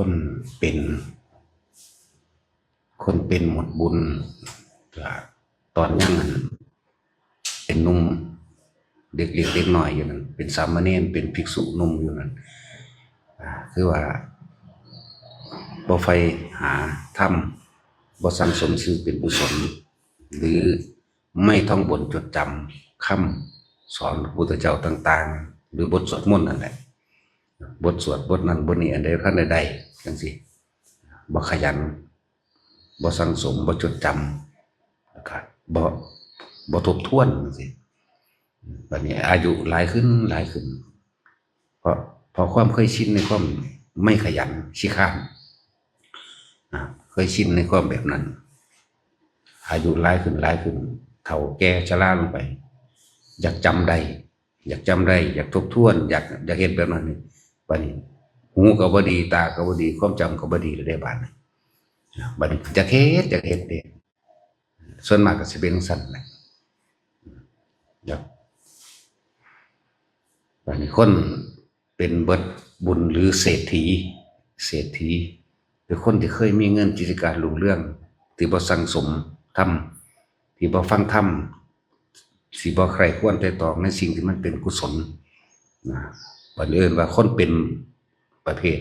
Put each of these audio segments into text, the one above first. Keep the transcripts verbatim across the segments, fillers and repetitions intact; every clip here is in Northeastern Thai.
คนเป็น คนเป็นหมดบุญ ก็ตอนยังเป็นหนุ่ม เด็กเล็กเด็กน้อยอยู่นั่น เป็นสามเณร เป็นภิกษุหนุ่มอยู่นั่น อ่า คือว่าบ่ใฝ่หาธรรม บ่สั่งสมสิ่งเป็นกุศล หรือไม่ท่องบนจดจำคำสอนพระพุทธเจ้าต่างๆ หรือบทสวดมนต์นั่นแหละ บทสวดบทนั้นบทนี้ อันใดท่านใดๆจังซี่ บ่ขยัน บ่สั่งสม บ่จดจำ แล้วก็บ่ บ่ทบทวนจังซี่ บัดนี้อายุหลายขึ้นหลายขึ้น เพราะ เพราะความเคยชินในความไม่ขยันขี้คร้าน อ่ะ เคยชินในความแบบนั้น อายุหลายขึ้นหลายขึ้น เฒ่าแก่ชราลงไป อยากจำได้ อยากจำได้ อยากทบทวน อยาก อยากเฮ็ดแบบนั้นนี่ บัดนี้ หูก็บ่ดี ตาก็บ่ดี ความจำก็บ่ดีแล้วเด้ บาดนี้ บัดนี้อยากเฮ็ด อยากเฮ็ดเด้ ส่วนมากก็สิเป็นจั่งซั้นแหละ ครับ บัดนี้คนเป็นเบิดบุญหรือเศรษฐี เศรษฐี เป็นคนที่เคยมีเงินกิจการรุ่งเรือง ที่บ่สั่งสมธรรม ที่บ่ฟังธรรม สิบ่ใคร่ครวญไตร่ตรองในสิ่งที่มันเป็นกุศล นะ บัดนี้เอิ้นว่าคนเป็นประเภท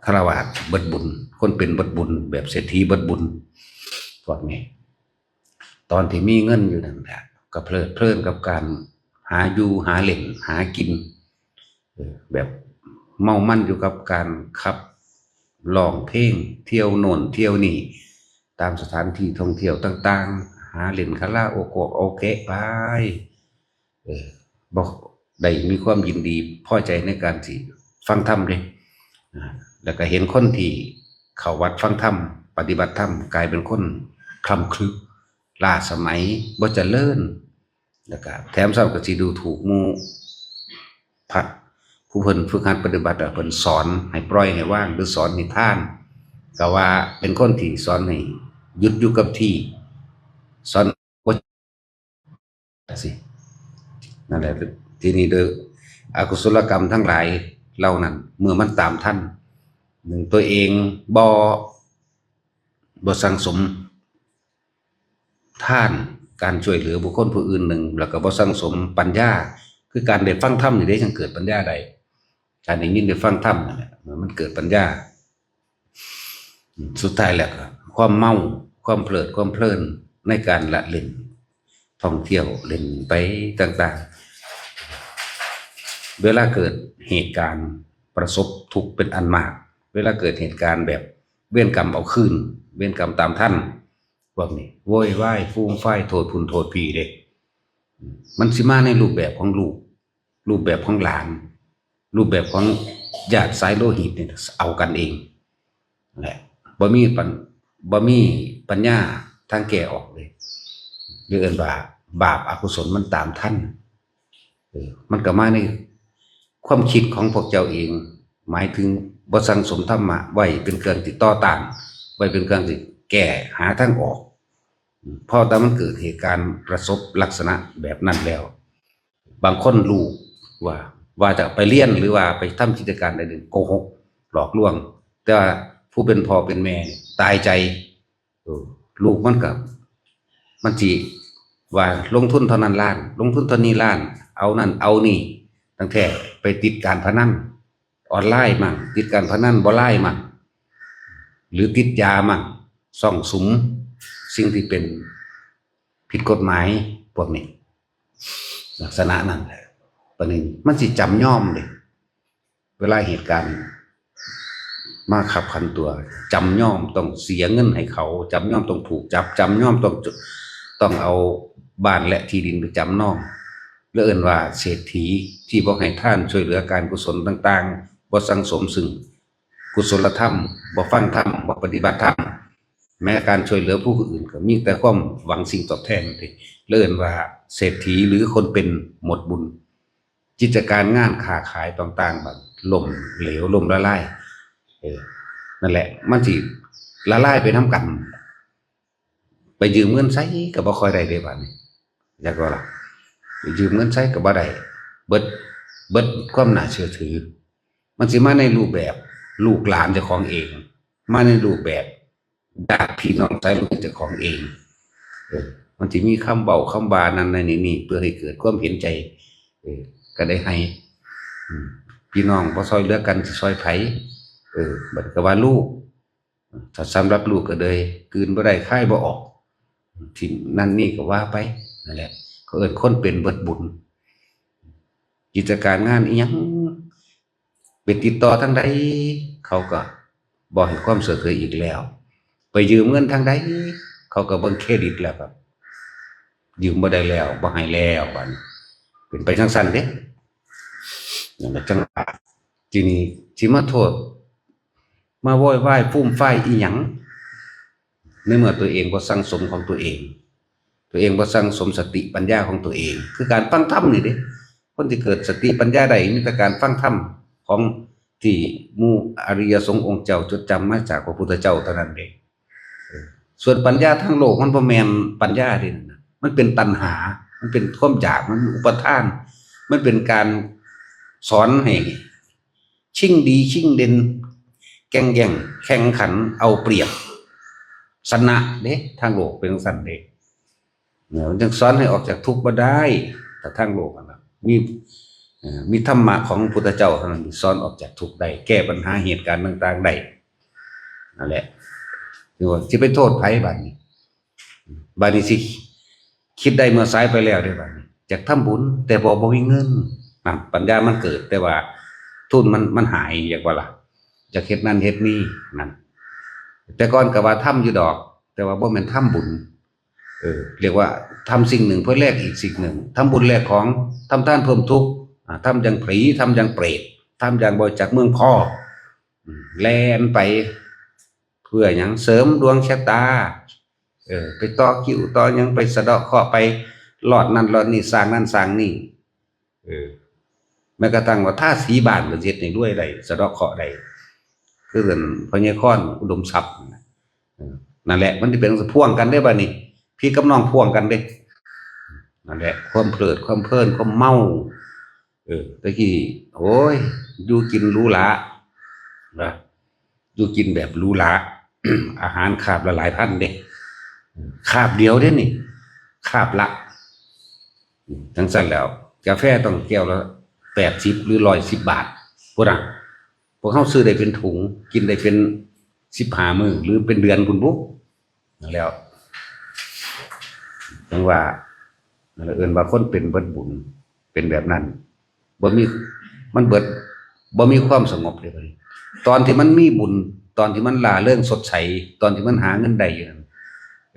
ฆราวาสเบิดบุญ คนเป็นเบิดบุญ แบบเศรษฐีเบิดบุญ พวกนี้ ตอนที่มีเงินอยู่นั่นแหละ ก็เพลิดเพลินกับการหาอยู่หาเล่นหากิน เออ แบบเมามันอยู่กับการขับร้องเพลง เที่ยวโน่นเที่ยวนี่ ตามสถานที่ท่องเที่ยวต่างๆ หาเล่นคาราโอเกะ โอเกะไป เออ บ่ได้มีความยินดีพอใจในการสิฟังธรรมเด้ อ่า แล้วก็เห็นคนที่เข้าวัดฟังธรรม ปฏิบัติธรรม กลายเป็นคนคลำคลึ ล้าสมัย บ่เจริญ แล้วก็แถมซ้ำก็สิดูถูกหมู่ พระผู้เพิ่นฝึกหัดปฏิบัติอะ เพิ่นสอนให้ปล่อยให้วาง หรือสอนให้ทาน ก็ว่าเป็นคนที่สอนให้หยุดอยู่กับที่ สอน ว่าสิ นั่นแหละ ทีนี้เด้อ อกุศลกรรมทั้งหลายเหล่านั้น เมื่อมันตามทัน หนึ่ง ตัวเองบ่ บ่สั่งสมทาน การช่วยเหลือบุคคลผู้อื่น หนึ่ง แล้วก็บ่สั่งสมปัญญา คือการได้ฟังธรรมนี่เด้ จั่งเกิดปัญญาได้ การได้ยินได้ฟังธรรมนั่นแหละ มันเกิดปัญญา สุดท้ายแล้วก็ความเมา ความเพลิด ความเพลินในการละเล่น ท่องเที่ยวเล่นไปต่างๆ เวลาเกิดเหตุการณ์ประสบทุกข์เป็นอันมาก เวลาเกิดเหตุการณ์แบบเวรกรรมเอาคืน เวรกรรมตามทัน พวกนี้โวยวายฟูมฟาย โทษพุ้นโทษพี้เด้ มันสิมาในรูปแบบของลูก รูปแบบของหลาน รูปแบบของญาติสายโลหิตเนี่ย เอากันเองแหละ บ่มีปัญ บ่มีปัญญาทางแก้ออกเลย หรือเอิ้นว่าบาปอกุศลมันตามทัน เออ มันก็มาในความคิดของพวกเจ้าเอง หมายถึงบ่สั่งสมธรรมะไว้เป็นเครื่องที่ต่อต้าน ไว้เป็นเครื่องที่แก้หาทางออก พอแต่มันเกิดเหตุการณ์ประสบลักษณะแบบนั้นแล้ว บางคนรู้ว่า ว่าจะไปเรียนหรือว่าไปทำกิจการใดหนึ่ง โกหก หลอกลวง แต่ว่าผู้เป็นพ่อเป็นแม่ตายใจ เออ ลูกมันก็ มันสิว่าลงทุนเท่านั้นล้าน ลงทุนเท่านี้ล้าน เอานั่นเอานี่ ตั้งแต่ไปติดการพนันออนไลน์มั่ง ติดการพนันบ่ไลน์มั่ง หรือติดยามั่ง ซ่องสุมสิ่งที่เป็นผิดกฎหมายพวกนี้ ลักษณะนั้นแหละ ปานนี้มันสิจำยอมเลย เวลาเหตุการณ์มาคับขันตัว จำยอมต้องเสียเงินให้เขา จำยอมต้องถูกจับ จำยอมต้อง ต้องเอาบ้านและที่ดินไปจำนอง แล้วเอิ้นว่าเศรษฐีที่บ่ให้ทานช่วยเหลือการกุศลต่างๆ บ่สั่งสมซึ่งกุศลธรรม บ่ฟังธรรม บ่ปฏิบัติธรรม แม้การช่วยเหลือผู้อื่นก็มีแต่ความหวังสิ่งตอบแทน แล้วเอิ้นว่าเศรษฐีหรือคนเป็นหมดบุญ กิจการงานค้าขายต่างๆ บัดล้มเหลว ล้มละลาย เออ นั่นแหละ มันสิละลายไปนำกัน ไปยืมเงินไสก็บ่ค่อยได้เด้บัดนี้ จักว่าล่ะ ไปยืมเงินไสก็บ่ได้ เบิด เบิดความน่าเชื่อถือ มันสิมาในรูปแบบ ลูกหลานเจ้าของเอง มาในรูปแบบญาติพี่น้องสายเลือดเจ้าของเอง เออ มันสิมีคำเว้าคำว่านั่นนั่นนี่นี่ เพื่อให้เกิดความเห็นใจ เออ ก็ได้ให้ อืม พี่น้องบ่ซอยเหลือกันสิซอยไผ เออ บัดก็ว่าลูก ถ้าสำหรับลูกก็เลยกลืนบ่ได้คายบ่ออก ที่นั่นนี่ก็ว่าไป นั่นแหละ เขาเอิ้นคนเป็นเบิดบุญ กิจการงานอิหยัง ไปติดต่อทางใด เขาก็บ่ให้ความช่วยเหลืออีกแล้ว ไปยืมเงินทางใด เขาก็เบิ่งเครดิตแล้วก็ยืมบ่ได้แล้ว บ่ให้แล้ว บัดนี้เป็นไปจั่งซั้นเด้ นั่นแหละจั่งว่า ทีนี้สิมาโทษ มาโวยวายฟูมฟายอีหยัง ในเมื่อตัวเองบ่สั่งสมของตัวเอง ตัวเองบ่สั่งสมสติปัญญาของตัวเอง คือการฟังธรรมนี่เด้ คนที่เกิดสติปัญญาได้มีแต่การฟังธรรมของที่หมู่อริยสงฆ์องค์เจ้าจดจำมาจากพระพุทธเจ้าเท่านั้นเด้ เออ ส่วนปัญญาทางโลกมันบ่แม่นปัญญาเด้นะ มันเป็นตัณหา มันเป็นความอยาก มันเป็นอุปาทาน มันเป็นการสอนให้ ชิงดีชิงเด่น แก่งแย่งแข่งขันเอาเปรียบ ชนะเด้ ทางโลกเป็นจั่งซั้นเด้ เนี่ย มันจึงสอนให้ออกจากทุกข์บ่ได้ แต่ทางโลกอะนะ มี เอ่อ มีธรรมะของพระพุทธเจ้าเท่านั้นที่สอนออกจากทุกข์ได้ แก้ปัญหาเหตุการณ์ต่างๆได้ นั่นแหละ คือว่าสิไปโทษไผบัดนี้ บัดนี้สิคิดได้เมื่อสายไปแล้วเด้บัดนี้ อยากทำบุญ แต่บ่ บ่มีเงิน นั่น ปัญญามันเกิด แต่ว่าทุนมัน มันหาย อยากว่าล่ะ อยากเฮ็ดนั่นเฮ็ดนี่ นั่น แต่ก่อนก็ว่าทำอยู่ดอก แต่ว่าบ่แม่นทำบุญ เออ เรียกว่าทำสิ่งหนึ่งเพื่อแลกอีกสิ่งหนึ่ง ทำบุญแลกของ ทำทานเพิ่มทุกข์ อ่า ทำอย่างผี ทำอย่างเปรต ทำอย่างบ่จักเมืองพอ อืม แล่นไป เพื่อหยัง เสริมดวงชะตา เออ ไปต่อคิวต่อหยัง ไปสะเดาะเคราะห์ ไปรอดนั่นรอดนี่ สร้างนั่นสร้างนี่ เออ แม้กระทั่งว่าทาสีบ้านก็เฮ็ดให้รวยได้ สะเดาะเคราะห์ได้ คือเรื่องพญาคอนอุดมทรัพย์นั่นน่ะ เออ นั่นแหละ มันสิเป็นพ่วงกันเด้บัดนี้ พี่กับน้องพ่วงกันเด้ นั่นแหละ ความเพลิด ความเพลิน ความเมา เออ แต่กี้ โอ้ย อยู่กินหรูหรา นะ อยู่กินแบบหรูหรา อาหารคาบละหลายพันเด้ คาบเดียวเด้นี่ คาบละ จั่งซั้นแล้ว กาแฟต้องแก้วละแปดสิบหรือร้อยสิบบาท พุ้นน่ะ พวกเฮาซื้อได้เป็นถุง กินได้เป็นสิบห้ามื้อ หรือเป็นเดือนพุ้นบุ นั่นแหล้ว จั่งว่า นั่นแหละ เอิ้นว่าคนเป็นเบิดบุญ เป็นแบบนั้น บ่มี มันเบิด บ่มีความสงบเลยบัดนี้ ตอนที่มันมีบุญ ตอนที่มันร่าเริงสดใส ตอนที่มันหาเงินได้อยู่นั่น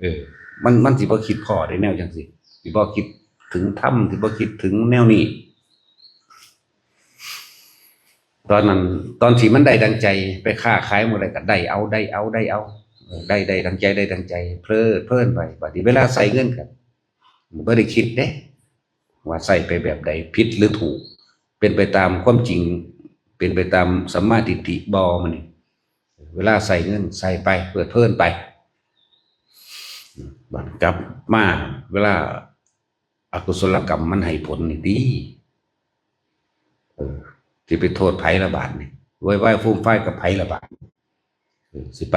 เออ มัน มันสิบ่คิดพ้อได้แนวจั่งซี้ สิบ่คิดถึงธรรม สิบ่คิดถึงแนวนี้ ตอนนั้น ตอนที่มันได้ดังใจ ไปค้าขายมื้อใดก็ได้เอา ได้เอา ได้เอา เออ ได้ ได้ดังใจ ได้ดังใจ เพลิดเพลินไป บัดนี้เวลาใช้เงินก็บ่ได้คิดเด้ ว่าใช้ไปแบบใด ผิดหรือถูก เป็นไปตามความจริง เป็นไปตามสัมมาทิฏฐิบ่ มื้อนี้ เวลาใช้เงิน ใช้ไป เพลิดเพลินไป บัดกลับมา เวลาอกุศลกรรมมันให้ผลนี่ติ เออ สิไปโทษไผละบาดนี่ โวยวายฟูมฟายกับไผละบาด เออ สิไป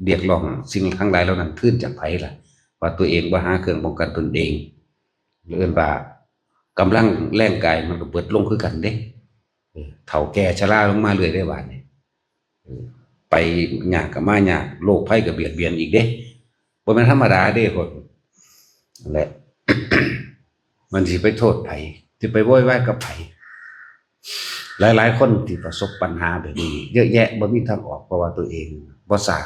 เรียกร้องสิ่งทั้งหลายเหล่านั้นคืนจากไผล่ะ ว่าตัวเองบ่หาเครื่องป้องกันตนเอง เอิ้นว่ากำลังแรงกายมันก็เบิดลงคือกันเด้ เออ เฒ่าแก่ชราลงมาเรื่อยได้บาดนี่ เออ ไปยากก็มายาก โรคภัยก็เบียดเบียนอีกเด้ บ่แม่นธรรมดาเด้คน นั่นแหละ มันสิไปโทษไผ สิไปโวยวายกับไผ หลายๆคนที่ประสบปัญหาแบบนี้ เยอะแยะ บ่มีทางออก เพราะว่าตัวเองบ่สร้าง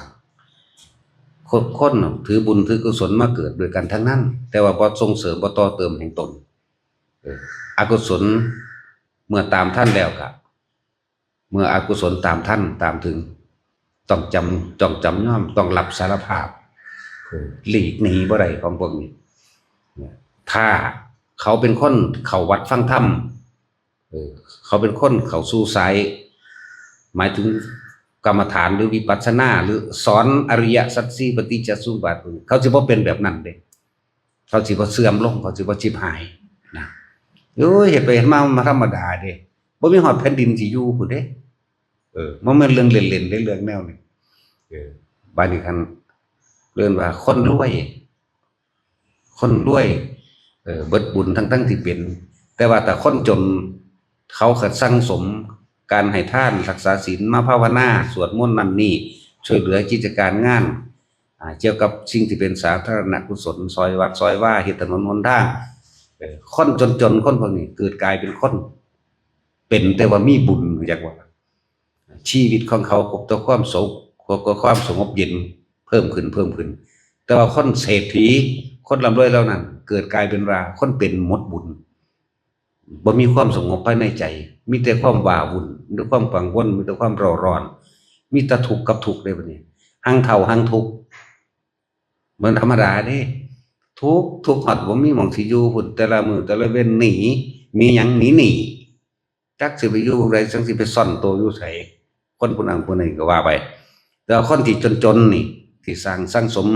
คน คนถือบุญถือกุศลมาเกิดด้วยกันทั้งนั้น แต่ว่าบ่ส่งเสริม บ่ต่อเติมแห่งตน เออ อกุศลเมื่อตามทันแล้วก็ เมื่ออกุศลตามทันตามถึง ต้องจำ ต้องจำยอม ต้องรับสารภาพ เออ หลีกหนีบ่ได้ของพวกนี้ ถ้าเขาเป็นคนเข้าวัดฟังธรรม เออ เขาเป็นคนเข้าสู่สาย หมายถึงกรรมฐานหรือวิปัสสนา หรือสอนอริยสัจสี่ ปฏิจจสมุปบาท เขาสิบ่เป็นแบบนั้นเด้ เขาสิบ่เสื่อมลง เขาสิบ่ฉิบหายนะ โอ้ย เฮ็ดไปเฮ็ดมา มาธรรมดาเด้ บ่มีฮอดแผ่นดินสิอยู่พุ้นเด้ เออ มันเป็นเรื่องเล่นๆได้เรื่องแนวนี้ เออ บาดนี้คันเรื่องว่าคนรวย คนรวย เออ เบิดบุญทั้งทั้งที่เป็น แต่ว่าแต่คนจนเขาก็สั่งสมการให้ทาน รักษาศีล มาภาวนา สวดมนต์นั่นนี่ ช่วยเหลือกิจการงาน อ่า เกี่ยวกับสิ่งที่เป็นสาธารณกุศล ซอยวัดซอยวา เฮ็ดถนนหนทาง เออ คนจนๆคนพวกนี้เกิดกลายเป็นคน เป็นแต่ว่ามีบุญ อยากว่า ชีวิตของเขาพบแต่ความสุข พบแต่ความสงบเย็น เพิ่มขึ้น เพิ่มขึ้น แต่ว่าคนเศรษฐี คนร่ำรวยเหล่านั้น เกิดกลายเป็นว่าคนเป็นหมดบุญ บ่มีความสงบภายในใจ มีแต่ความว้าวุ่น มีแต่ความกังวล มีแต่ความเร่าร้อน มีแต่ทุกข์กับทุกข์เลยบัดนี้ หั้งเฒ่าหั้งทุกข์ มันธรรมดาเด้ ทุกข์ ทุกข์ฮอดบ่มีหม่องสิอยู่พุ้น แต่ละมื้อแต่ละเว็นหนี มีหยังหนีหนี้ จักสิไปอยู่หม่องใด จักสิไปซ่อนตัวอยู่ไส คนผู้นั้นผู้นี้ก็ว่าไป แต่ว่าคนที่จนๆนี่ ที่สร้างสั่งสม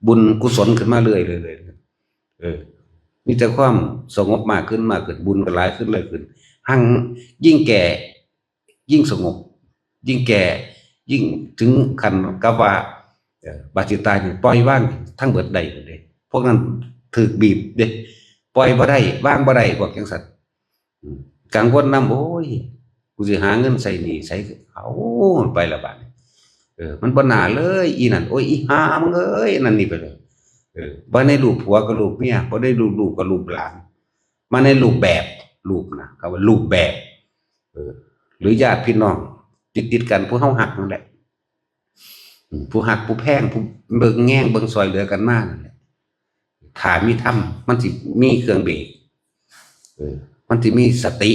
บุญกุศลขึ้นมาเรื่อยๆ เรื่อยๆ เออ มีแต่ความสงบมากขึ้น มากขึ้น บุญก็หลายขึ้น หลายขึ้น หั้งยิ่งแก่ ยิ่งสงบ ยิ่งแก่ ยิ่งถึงขั้นกับว่า เอ่อ บาดสิตายนี่ปล่อยวางทั้งเบิดได้เด้ พวกนั้นถูกบีบเด้ ปล่อยบ่ได้ วางบ่ได้ พวกจังซั่น อืม กังวลนำ โอ้ย กูสิหาเงินใส่หนี้ใส่ เอาไปละบาดนี้ เออ มันบ่น่าเลย อีนั่น โอ้ย อีห่ามึงเอ้ย นั่นนี่ไปเลย เออ บ่ได้ลูบผัวกับลูบเมีย บ่ได้ลูบลูกกับลูบหลาน มาในรูปแบบ รูปนะ คำว่ารูปแบบ เออ หรือญาติพี่น้อง ติดๆกัน ผู้เฮาฮักนั่นแหละ อืม ผู้ฮักผู้แพง ผู้เบิ่งแยง เบิ่งซอยเหลือกันมานั่นแหละ ถ้ามีธรรม มันสิมีเครื่องเบรก เออ มันสิมีสติ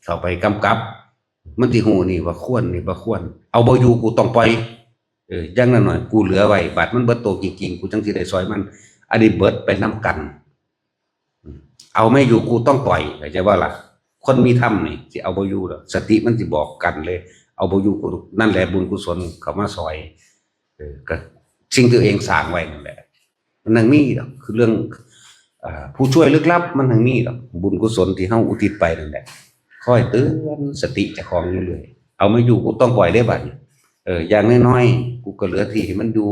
เข้าไปกำกับ มันสิฮู้นี่ว่าควร นี่บ่ควร เอาบ่อยู่ กูต้องปล่อย เออ อย่างน้อยๆ กูเหลือไว้ บาดมันเบิดโตจริงๆ กูจั่งสิได้ซอยมัน อันนี้เบิดไปนำกัน อืม เอาไม่อยู่กูต้องปล่อย เข้าใจบ่ล่ะ คนมีธรรมนี่สิเอาบ่อยู่ดอก สติมันสิบอกกันเลย เอาบ่อยู่กู นั่นแหละบุญกุศลเข้ามาซอย เออ ก็สิ่งที่ตัวเองสร้างไว้นั่นแหละ มันยังมีดอก คือเรื่อง อ่า ผู้ช่วยลึกลับมันยังมีดอก บุญกุศลที่เฮาอุทิศไปนั่นแหละ คอยเตือนสติเจ้าของอยู่เรื่อย เอาไม่อยู่กูต้องปล่อยได้บัดนี้ เออ อย่างน้อยๆ กูก็เหลือที่ให้มันอยู่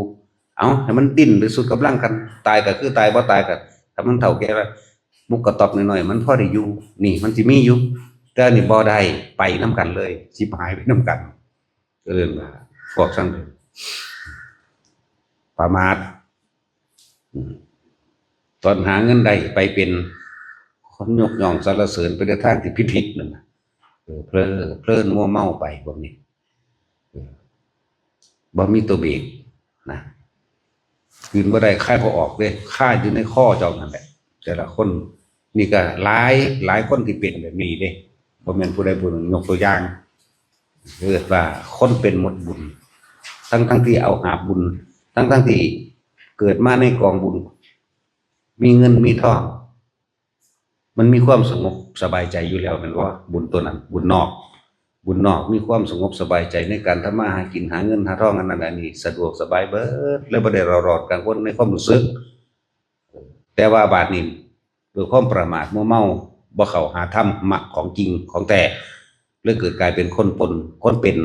เอาให้มันดิ้นไปสุดกำลังกัน ตายก็คือตาย บ่ตายก็ ถ้ามันเฒ่าแก่แล้ว มุกกระต๊อบน้อยๆ มันพอได้อยู่ นี่มันสิมีอยู่ แต่อันนี้บ่ได้ ไปนำกันเลย ชิบหายไปนำกัน ก็เรื่องว่าพวกช่างเดิน ประมาท อืม ตอนหาเงินได้ไปเป็นคนยกย่องสรรเสริญไปในทางที่ผิดๆนั่นน่ะ เออ เพลิน เพลินมัวเมาไปพวกนี้ เออ บ่มีตัวเบรกนะ คืนบ่ได้ คายบ่ออกเด้ คาอยู่ในคอเจ้านั่นแหละ แต่ละคน นี่ก็หลาย หลายคนที่เป็นแบบนี้เด้ บ่แม่นผู้ใดผู้หนึ่ง ยกตัวอย่าง เรียกว่าคนเป็นหมดบุญ ทั้งๆที่เอาหาบบุญ ทั้งๆที่เกิดมาในกองบุญ มีเงินมีทอง มันมีความสงบสบายใจอยู่แล้วแม่นบ่ บุญตัวนั้น บุญนอก บุญนอกมีความสงบสบายใจในการทำมาหากิน หาเงินหาทอง อันนั้นอันนี้ สะดวกสบายเบิด เลยบ่ได้เร่าร้อนกังวลในความรู้สึก แต่ว่าบาดนี้ด้วยความประมาทมัวเมา บ่เข้าหาธรรมะของจริงของแท้ เลยเกิดกลายเป็นคนปน คนเป็น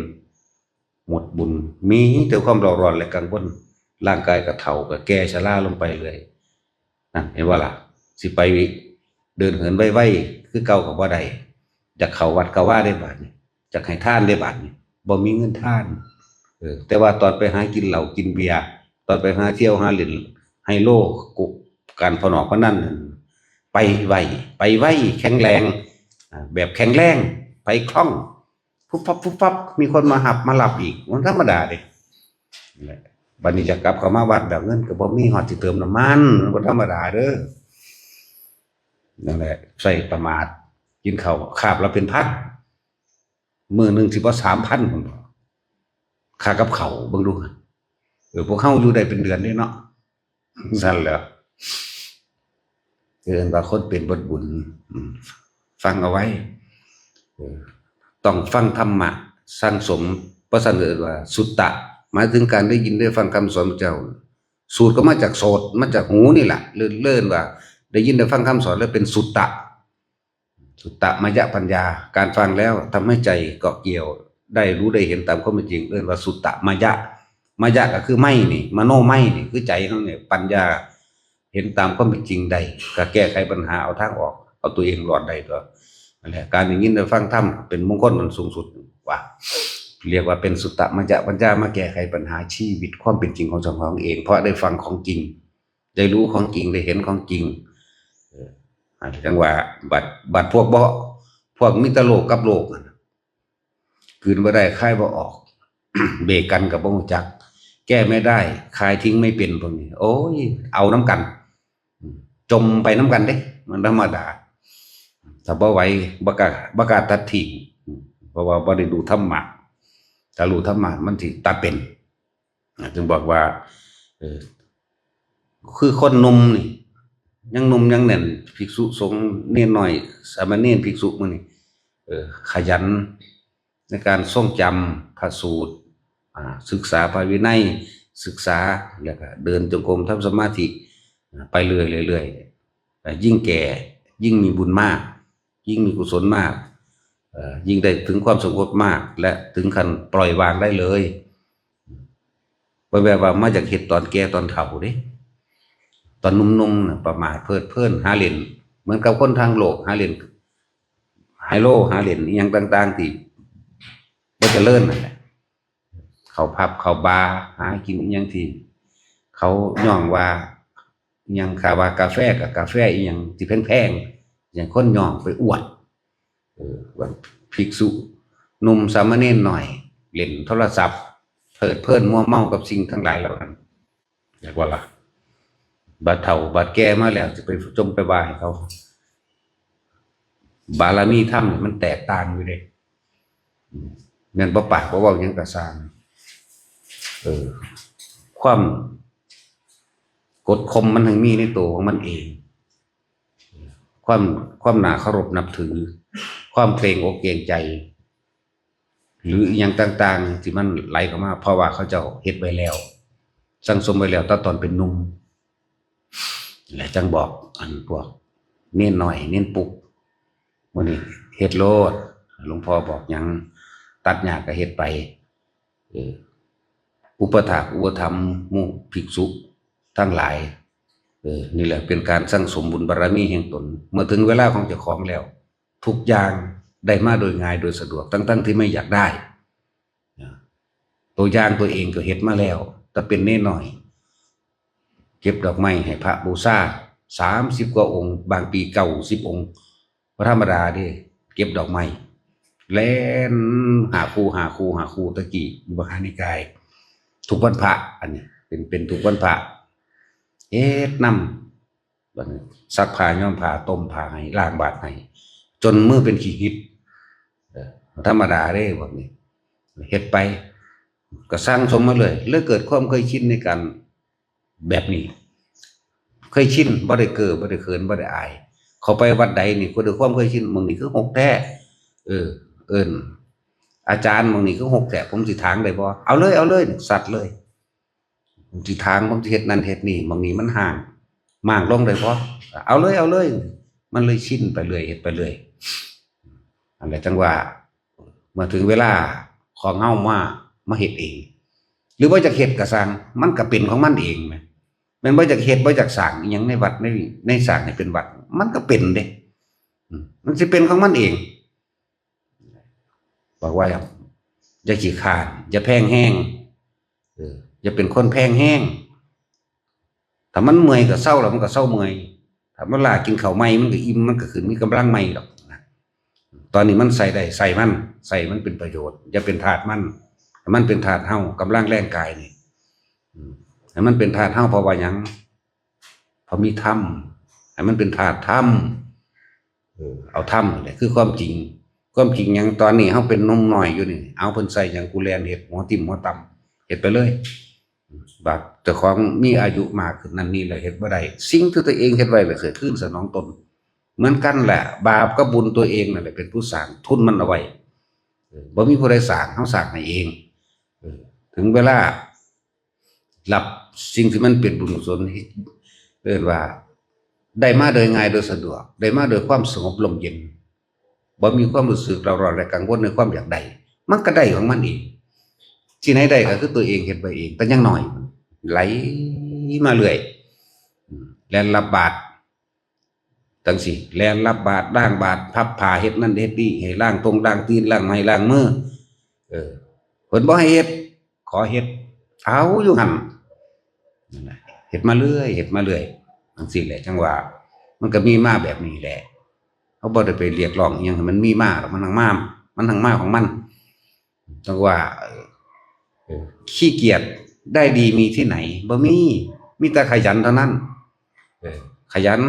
หมดบุญ มีแต่ความเร่าร้อนและกังวล ร่างกายก็เฒ่าก็แก่ชราลงไปเรื่อย นั่นเห็นบ่ล่ะ สิไปเดินเหินไวๆคือเก่าก็บ่ได้ อยากเข้าวัดก็ว่าได้บาดนี้ อยากให้ทานได้บาดนี้ บ่มีเงินทาน เออ แต่ว่าตอนไปหากินเหล้ากินเบียร์ ตอนไปหาเที่ยวหาเล่นไฮโล กุ การพนอกพนันนั่น ไปไว ไปไว แข็งแรง อ่า แบบแข็งแรง ไปคล่อง ปุ๊บปั๊บปุ๊บปั๊บ มีคนมาหับมารับอีก มันธรรมดาเด้ นั่นแหละ บัดนี้จะกลับเข้ามาวัดแบบเงินก็บ่มี ฮอดสิเติมน้ำมัน มันบ่ธรรมดาเด้อ นั่นแหละ ใส่ประมาท กินข้าวคาบละเป็นพัน มื้อหนึ่งสิบ่สามพันพุ่นบ่ ค่ากับข้าวเบิ่งดู เออ พวกเฮาอยู่ได้เป็นเดือนเด้เนาะ นั่นแหละ เอิ้นว่าคนเป็นเบิดบุญ อืม ฟังเอาไว้ เออ ต้องฟังธรรมะ สั่งสม เพราะฉะนั้นเอิ้นว่าสุตตะ หมายถึงการได้ยินได้ฟังคำสอนพระเจ้า สูตรก็มาจากโสต มาจากหูนี่แหละ เอิ้น เอิ้นว่า ได้ยินได้ฟังคำสอนแล้วเป็นสุตตะ สุตตมยปัญญา การฟังแล้วทำให้ใจเกาะเกี่ยว ได้รู้ได้เห็นตามความเป็นจริง เอิ้นว่าสุตตมยะ มยะก็คือไมยนี่ มโนไมยนี่คือใจเฮาเนี่ย ปัญญาเห็นตามความเป็นจริงได้ ก็แก้ไขปัญหา เอาทางออก เอาตัวเองรอดได้ตัว นั่นแหละ การได้ยินได้ฟังธรรมเป็นมงคลอันสูงสุดว่า เรียกว่าเป็นสุตตมยะปัญญา มาแก้ไขปัญหาชีวิตความเป็นจริงของเจ้าของเอง เพราะได้ฟังของจริง ได้รู้ของจริง ได้เห็นของจริง เออ จังว่าบัด บัดพวกบ่ พวกมีแต่โลกกับโลกนั่นน่ะ กลืนบ่ได้ คายบ่ออก เบรกกันก็บ่รู้จัก แก้ไม่ได้ คายทิ้งไม่เป็น พวกนี้ โอ้ย เอานำกัน จมไปนำกันเด้ มันธรรมดา ถ้าบ่ไหว บ่กล้า บ่กล้าตัดทิ้ง เพราะว่าบ่ได้รู้ธรรมะ ถ้ารู้ธรรมะ มันสิตัดเป็น อ่า จึงบอกว่า เออ คือคนหนุ่มนี่ ยังหนุ่มยังแน่น ภิกษุสงฆ์ เณรน้อย สามเณร ภิกษุมื้อนี้ เออ ขยันในการท่องจำพระสูตร อ่า ศึกษาพระวินัย ศึกษา แล้วก็เดินจงกรม ทำสมาธิ อ่า ไปเรื่อยๆ เรื่อยๆ อ่า ยิ่งแก่ ยิ่งมีบุญมาก ยิ่งมีกุศลมาก เอ่อ ยิ่งได้ถึงความสงบมาก และถึงขั้นปล่อยวางได้เลย บ่แม่นว่ามาอยากเฮ็ดตอนแก่ตอนเฒ่าเด้ ตอนหนุ่มๆ น่ะ ประมาทเพลิดเพลิน หาเล่น เหมือนกับคนทางโลก หาเล่นไฮโล หาเล่นอิหยังต่างๆ ที่บ่เจริญนั่นแหละ เข้าผับเข้าบาร์ หากินอิหยังที่เขาย่องว่า อิหยัง ค่าว่ากาแฟก็กาแฟอิหยังที่แพงๆ อย่างคนย่องไปอวด เออ ว่าภิกษุหนุ่มสามเณรน้อย เล่นโทรศัพท์ เพลิดเพลินมัวเมากับสิ่งทั้งหลายเหล่านั้น อยากว่าล่ะ บัดเฒ่าบัดแก่มาแล้ว จะไปจมไปว่าให้เขา บารมีธรรมนี่มันแตกต่างอยู่เด้ อืม แม่นบ่ปากบ่เว้าหยังก็ซ่าง เออ ความกดข่มมันทั้งมีในตัวของมันเอง ความ ความน่าเคารพนับถือ ความเกรงอกเกรงใจ หรืออิหยังต่างๆ ที่มันไหลเข้ามา เพราะว่าเขาเจ้าเฮ็ดไว้แล้ว สั่งสมไว้แล้ว แต่ตอนเป็นหนุ่ม และจังบอก อันพวกเณรน้อย เณรปุก มื้อนี้เฮ็ดโลด หลวงพ่อบอกหยัง ตัดหญ้าก็เฮ็ดไป เออ อุปถากอุปถัมภ์หมู่ภิกษุทั้งหลาย เออ นี่แหละเป็นการสั่งสมบุญบารมีแห่งตน เมื่อถึงเวลาของเจ้าของแล้ว ทุกอย่างได้มาโดยง่ายโดยสะดวก ทั้งๆ ที่ไม่อยากได้ นะ ตัวอย่างตัวเองก็เฮ็ดมาแล้ว แต่เป็นเณรน้อย เก็บดอกไม้ให้พระบูชา สามสิบกว่าองค์ บางปี เก้าสิบองค์ บ่ธรรมดาเด้ เก็บดอกไม้ แล่นหาคู่ หาคู่ หาคู่ ตะกี้อยู่มหานิกาย ทุกวันพระ อันนี้เป็น เป็นทุกวันพระ เฮ็ดนำ บัดนี้ซักผ้าย้อมผ้า ต้มผ้าให้ ล้างบาตรให้ จนมือเป็นขี้หิด เออ ธรรมดาเด้ พวกนี้ เฮ็ดไป ก็สั่งสมมาเลย เลยเกิดความเคยชินในการแบบนี้ เคยชิน บ่ได้เก้อ บ่ได้เขิน บ่ได้อาย เข้าไปวัดใดนี่ ก็ด้วยความเคยชิน หม่องนี้คือฮกแท้ เออ เอิ้น อาจารย์ หม่องนี้คือฮกแท้ ผมสิถางได้บ่ เอาเลย เอาเลย ซัดเลย ผมสิถาง ผมสิเฮ็ดนั่นเฮ็ดนี่ หม่องนี้มันฮ้าง ม้างลงได้บ่ เอาเลย เอาเลย มันเลยชินไปเรื่อย เฮ็ดไปเรื่อย อันนั้นจังว่า เมื่อถึงเวลาของเฮามา มาเฮ็ดเอง หรือว่าจะเฮ็ดก็ซ่าง มันก็เป็นของมันเองแหม แม่นบ่ อยากเฮ็ด บ่อยากสร้างอิหยังในวัด ใน ในสร้างให้เป็นวัด มันก็เป็นเด้ อืม มันสิเป็นของมันเอง บอกว่าอย่า อย่าขี้คร้าน อย่าแพงแฮง เออ อย่าเป็นคนแพงแฮง ถ้ามันเมื่อยก็เซาแล้ว มันก็เซาเมื่อย ถ้ามันล้ากินข้าวใหม่ มันก็อิ่ม มันก็ขึ้นมีกำลังใหม่ดอกนะ ตอนนี้มันใส่ได้ ใส่มัน ใส่มันเป็นประโยชน์ อย่าเป็นทาสมัน ให้มันเป็นทาสเฮา กำลังแรงกายนี่ อืม ให้มันเป็นทาสเฮา เพราะว่าหยัง เพราะมีธรรม ให้มันเป็นทาสธรรม เออ เอาธรรมนี่แหละคือความจริง ความจริงหยัง ตอนนี้เฮาเป็นหนุ่มน้อยอยู่นี่ เอา เพิ่นใส่หยัง กูแล่นเฮ็ด หัวทิ่มหัวต่ำ เฮ็ดไปเลย บาดเจ้าของมีอายุมากขึ้นนั่นนี่แหละ เฮ็ดบ่ได้ สิ่งที่ตัวเองเฮ็ดไว้แล้วเคยคืนสนองตน เหมือนกันแหละ บาปกับบุญตัวเองนั่นแหละเป็นผู้สร้าง ทุนมันเอาไว้ เออ บ่มีผู้ใดสร้าง เฮาสร้างให้เอง เออ ถึงเวลา รับสิ่งที่มันเป็นบุญกุศล เอิ้นว่า ได้มาโดยง่ายโดยสะดวก ได้มาโดยความสงบร่มเย็น บ่มีความรู้สึกเร่าร้อนและกังวลในความอยากได้ มันก็ได้ของมันเอง ที่ไหนได้ก็คือตัวเองเฮ็ดไปเอง แต่ยังน้อย ไหลมาเรื่อย อืม แล่นรับบาตรจังซี่ แล่นรับบาตร ล้างบาตร พับผ้า เฮ็ดนั่นเฮ็ดนี่ ให้ล้างตรงล้างตีน ล้างไม้ล้างมือ เออ เพิ่นบ่ให้เฮ็ด ขอเฮ็ด เอาอยู่หั่น นั่นแหละ เฮ็ดมาเรื่อย เฮ็ดมาเรื่อย จังซี่แหละ จังว่า มันก็มีมาแบบนี้แหละ เฮาบ่ได้ไปเรียกร้องอิหยังให้มันมีมาหรอก มันทั้งมา มันทั้งมาของมัน จังว่า เออ เออ ขี้เกียจได้ดีมีที่ไหน บ่มี มีแต่ขยันเท่านั้น เออ ขยัน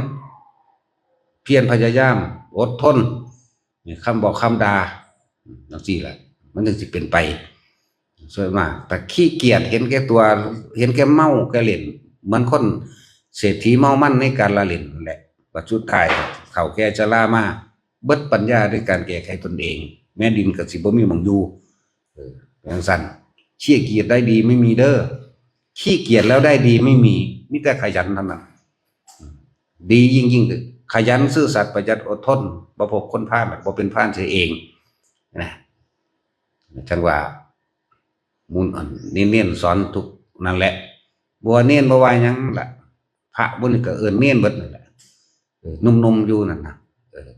เพียรพยายาม อดทน นี่คำบอกคำด่า จังซี่แหละ มันจังสิเป็นไป ส่วนมาก แต่ขี้เกียจ เห็นแก่ตัว เห็นแก่เมาแก่เล่น เหมือนคนเศรษฐีเมามันในการละเล่นนั่นแหละ บัดสุดท้าย เฒ่าแก่ชรามา เบิดปัญญาในการแก้ไขตนเอง แม้ดินก็สิบ่มีหม่องอยู่ เออ จังซั่น ขี้เกียจได้ดีไม่มีเด้อ ขี้เกียจแล้วได้ดีไม่มี มีแต่ขยันเท่านั้น ดียิ่งยิ่งคือขยันซื่อสัตย์ประหยัดอดทน บ่พบคนพาล บ่เป็นพาลเสียเอง นะ จังว่า หมู่อันนี้เน้นสอนทุกนั่นแหละ บ่ว่าเน้นบ่ว่าหยังล่ะ พระบุญก็เอิ้นเน้นเบิดนั่นแหละ เออ หนุ่มๆอยู่นั่นน่ะ เออ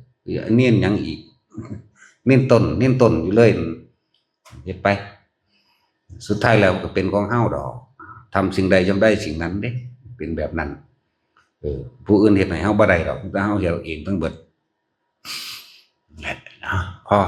เน้นหยังอีก เน้นต้น เน้นต้นอยู่เลย เฮ็ดไป สุดท้ายแล้วก็เป็นของเฮาดอก ทำสิ่งใดย่อมได้สิ่งนั้นเด้ เป็นแบบนั้น เออ ผู้อื่นเฮ็ดให้เฮาบ่ได้ดอก แต่เฮาเฮ็ดเอาเองทั้งเบิด นั่นแหละ เนาะ พอ